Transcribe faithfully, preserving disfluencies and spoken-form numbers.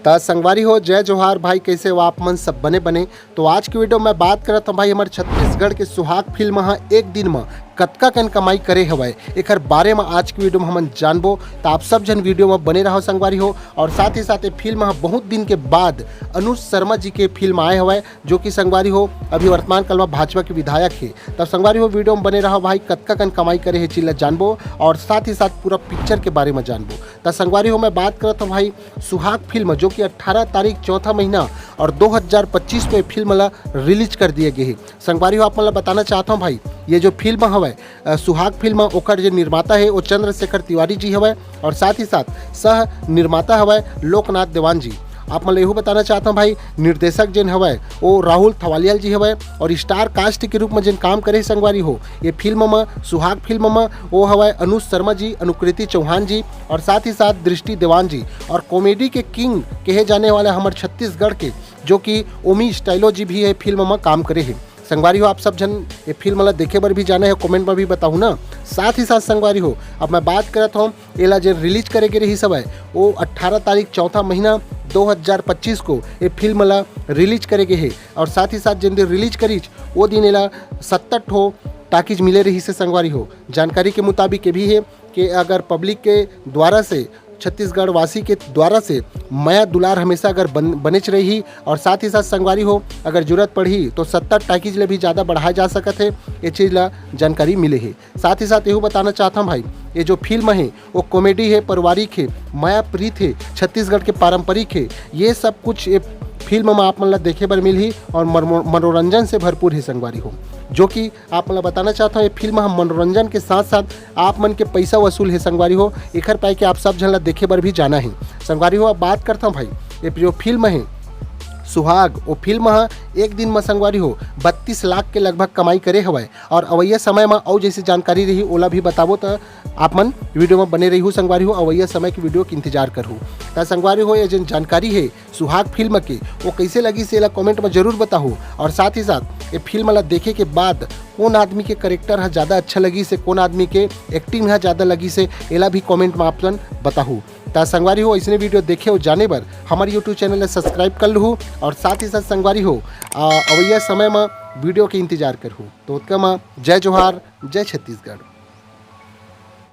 त संगवारी हो, जय जोहार भाई, कैसे हो आप मन? सब बने बने। तो आज की वीडियो में बात करत हूँ भाई, हमर छत्तीसगढ़ के सुहाग फिल्म ह एक दिन म कतका कन कमाई करे हवय, एखर बारे में आज की वीडियो में हमन जानबो। त आप सब झन वीडियो में बने रहो संगवारी हो। और साथ ही साथ ये फिल्म ह बहुत दिन के बाद अनुज शर्मा जी के फिल्म आए हवय, जो कि संगवारी हो अभी वर्तमान काल में भाजपा के विधायक हे। तब संगवारी हो, वीडियो में बने रहो भाई, कतका कन कमाई करे हे चीज ला जानबो और साथ ही साथ पूरा पिक्चर के बारे में जानबो। त संगवारी हो, मैं बात करत हूँ भाई सुहाग फिल्म, जो कि अट्ठारह तारीख चौथा महीना और दो हज़ार पच्चीस को ये फिल्म ला रिलीज कर दिए गए हे। संगवारी हो, आप मन ला बताना चाहत हूँ भाई, ये जो फिल्म हवय, अ, सुहाग फिल्म, ओकर जे निर्माता हे वो चंद्रशेखर तिवारी जी हवय और साथ ही साथ सह निर्माता हवय लोकनाथ देवान जी। आप मन ला एहू बताना चाहत हूँ भाई, निर्देशक जेन हवय वो राहुल थवालियाल जी हवय और स्टार कास्ट के रूप में जेन काम करे हे संगवारी हो ये फिल्म म, सुहाग फिल्म म, वो हवय अनुज शर्मा जी, अनुकृति चौहान जी और साथ ही साथ दृष्टि देवान जी। और कॉमेडी के किंग कहे जाने वाले हमर छत्तीसगढ़ के, जो कि ओमी स्टाइलो जी भी ये फिल्म म काम करे हे। संगवारी हो, आप सब झन ये फिल्म ला देखे बर भी जाना है, कमेंट में भी बताहू ना। साथ ही साथ संगवारी हो, अब मैं बात करत हूँ, एला जे रिलीज करे के रहिस हवय, वो अट्ठारह तारीख चौथा महीना दो हज़ार पच्चीस को ये फिल्म ला रिलीज करे गे हे। और साथ ही साथ जेन दिन रिलीज करिस, वो दिन एला सत्तर ठो टाकीज मिले रहिस हे संगवारी हो। जानकारी के मुताबिक ये भी हे कि अगर पब्लिक के द्वारा से, छत्तीसगढ़ वासी के द्वारा से मया दुलार हमेशा अगर बन, बनेच रही और साथ ही साथ संगवारी हो, अगर जरूरत पड़ही तो सत्तर टाकीज ले भी ज़्यादा बढ़ाए जा सकत हे, ये चीज़ ला जानकारी मिले हे। साथ ही साथ एहू बताना चाहत हूँ भाई, ये जो फिल्म हे वो कॉमेडी हे, पारिवारिक हे, मया प्रीत हे, छत्तीसगढ़ के पारंपरिक हे, ये सब कुछ ये फिल्म में आप मन ला देखे बर मिलही और मरमो-, मनोरंजन से भरपूर हे संगवारी हो। जो कि आप मन ला बताना चाहत हूँ, ये फिल्म ह मनोरंजन के साथ साथ आप मन के पैसा वसूल हे संगवारी हो, एखर पाए के आप सब झन ला देखे बर भी जाना हे संगवारी हो। अब बात करत हूँ भाई, ये जो फिल्म हे सुहाग, वो फिल्म ह एक दिन म संगवारी हो बत्तीस लाख के लगभग कमाई करे हवय। और अवइया समय म अउ जैसे जानकारी रही, ओला भी बताबो त आप मन वीडियो में बने रहिहू संगवारी हो, अवइया समय के वीडियो के इंतजार करहू। त संगवारी हो, ये जेन जानकारी हे सुहाग फिल्म के, वो कैसे लगिस हे, एला कमेंट में जरूर बताहू। और साथ ही साथ ये फिल्म ला देखे के बाद कौन आदमी के करेक्टर ह ज़्यादा अच्छा लगिस हे, कौन आदमी के एक्टिंग ह ज़्यादा लगिस हे, एला भी कमेंट में आप मन बताहू। त संगवारी हो, ऐसने वीडियो देखे और जाने बर हमर यूट्यूब चैनल ला सब्सक्राइब कर लहू और साथ ही साथ संगवारी हो, आ, अवइया समय में वीडियो के इंतजार करहू। तो ओतका में जय जोहार, जय छत्तीसगढ़।